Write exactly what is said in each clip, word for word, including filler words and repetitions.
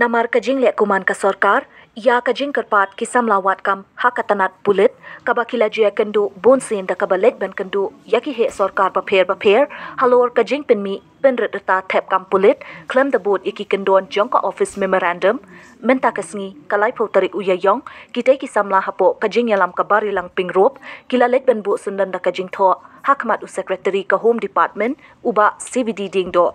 Namar ka jingleh kuman ka sorkar ïa ka jingkyrpad ki samla wad kam ha ka tnat pulit, kaba ki la ju ïakynduh bun sien da kaba leit ban kynduh ïa ki heh sorkar bapher bapher halor ka jingpynmih pynrit rta thep kam pulit khlem da bud ïa ki kyndon jong ka office memorandum. Mynta ka sngi ka laiphew tarik u Ïaïong, kitei ki samla hapoh ka jingïalam ka Barilang Pyngrope ki la leit ban buh syndon da ka jingthoh ha khmat u Secretary ka Home Department, u Bah C V D Diengdoh.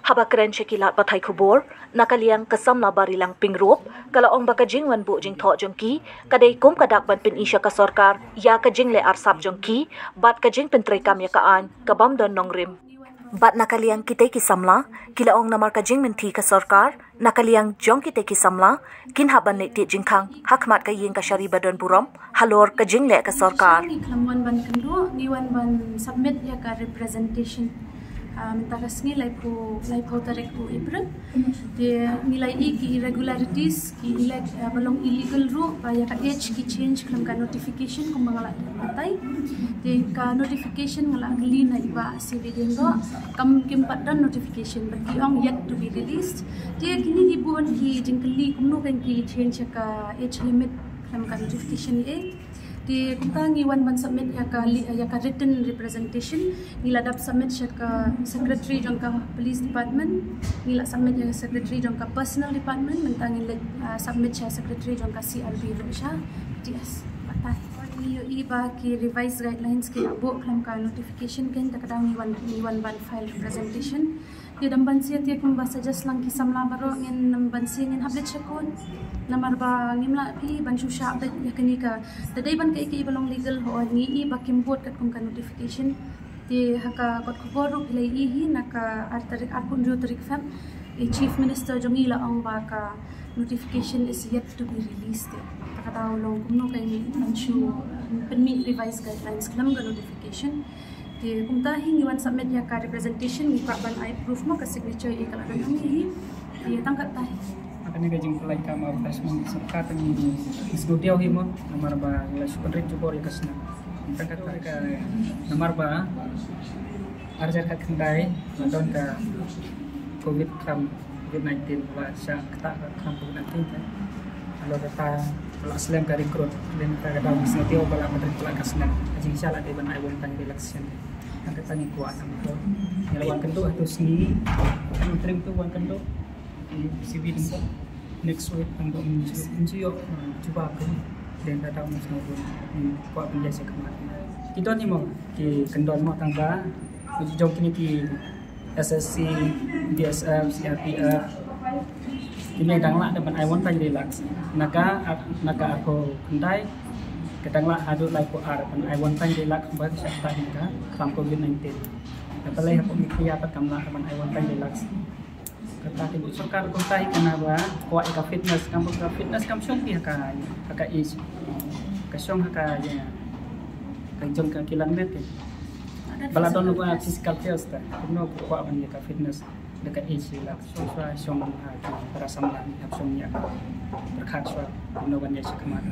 Haba kren sha ki lad pathai khubor, na ka liang ka samla Barilang Pyngrope ka la ong ba ka jingwan buh jingthoh jong ki ka dei kum ka dak ban pyni sha ka sorkar ïa ka jingleh arsap jong ki bad ka jingpyntreikam ïa ka aiñ ka bym don nongrim. Bad na ka liang kitei ki samla ki la ong namar ka jingmynthi ka sorkar, na ka liang jong kitei ki samla kin hap ban leit tied jingkhang ha khmat ka ïing kashari ba don burom halor ka jingleh ka sorkar. Ngi khlem wan ban kynduh, ngi wan ban submit ïa ka representation. Ah, mynta ka sngi laiphew, laiphew tarik u April. Te ngi la ïohi ki irregularities, ki elect, ah, ba long illegal ruh, ba ïa ka age ki change khlem ka notification kumba nga la batai. Te ka notification nga la kylli na i Bah C V Diengdoh, kam, kim pat don notification, ba ki ong yet to be released. Te kine ki bun ki jingkylli kumno kan ki change ïa ka age limit khlem ka notification eh. Te kumta ngi wan ban submit ïa ka li-, ïa ka written representation. Ngi la dep submit sha ka secretary jong ka police department. Ngi la submit ïa ka secretary jong ka personnel department. Mynta ngi la, ah, submit sha secretary jong ka C R B ruh sha T S. Batai. Ngi ïohi ba ki revised guidelines ki la buh khlem ka notification, kane ka daw ngi wan, ngi wan ban file representation. Te dang ban siew te kumba suggest lang ki samla baroh, ngin dang ban siew ngin hap leit sha court. Namar ba ngim lah phi ban shu shah beit ïa kane ka. Te dei ban kaei kaei ba long legal, hooid ngi i ba kim bud katkum ka notification. Te ha ka kot khubor ruh phi la ïohi hi na ka ar tarik, arphew hynriew tarik Feb, i Chief Minister jong ngi la ong ba ka notification is yet to be released. Te ta ka daw long kumno ka ngi ban shu, uh, pynmih revised guidelines khlem ka notification. Te kumta hi ngi wan submit ïa ka representation, ngi kwah ban ai proof mo ka signature ïa ka la dang hi. Te tang katta hi. Kane ka jingpynlait ka advertisement sorkar, te ngi sngewdiaw hi mo, namar ba ngi la shu pynrit jubor ïa ka snem. Tang katta ka, namar ba ar hajar khatkhyndai la don ka covid, ka COVID nineteen, ba shah ktah ka khlam COVID nineteen te. Halor kata ba la slem ka recruit, lane kata ka daw ngi sngewthuh ba la pynrit palat ka snem. Ka jingshah la dei ban ai one time relaxation. Kata ngi kwah tang to. Ngi la wan kynduh ha tu sngi. Ngi trim tu wan kynduh. Ngi C V dang to. Next week tang to ngi ju, ngi ju ïoh, uh, jubab kan. Lane kata ngi sngewthuh. Ngi kwah ban ïa sha khmat. Ki don hi mo, ki kyndon mo tang ba. Ngi ju jong kine ki S S C, B S F, C R P F. Kine dang lah da ban ai one time relax. Na ka, na ka arphew khyndai, ka dang lah haduh laiphew ar ban ai one time relax ba ka shah ktah na ka khlam COVID nineteen. Ka balei hapoh Meghalaya pat kam lah da ban ai one time relax. Kata ka sorkar kumta hi kane ba kwah ïa ka fitness, kam ka fitness kam shong ki ha ka, ha ka age. Ka shong ha ka, ïa, ka jong ka kilometer. Ba la don ka physical test ta. Kumno ko kwah ban ïa ka fitness da ka age la. Shong shwa shong, ah, ki para samla ni hap shong ïa ka pyrkhat shwa kumno ban ïa shi khmat.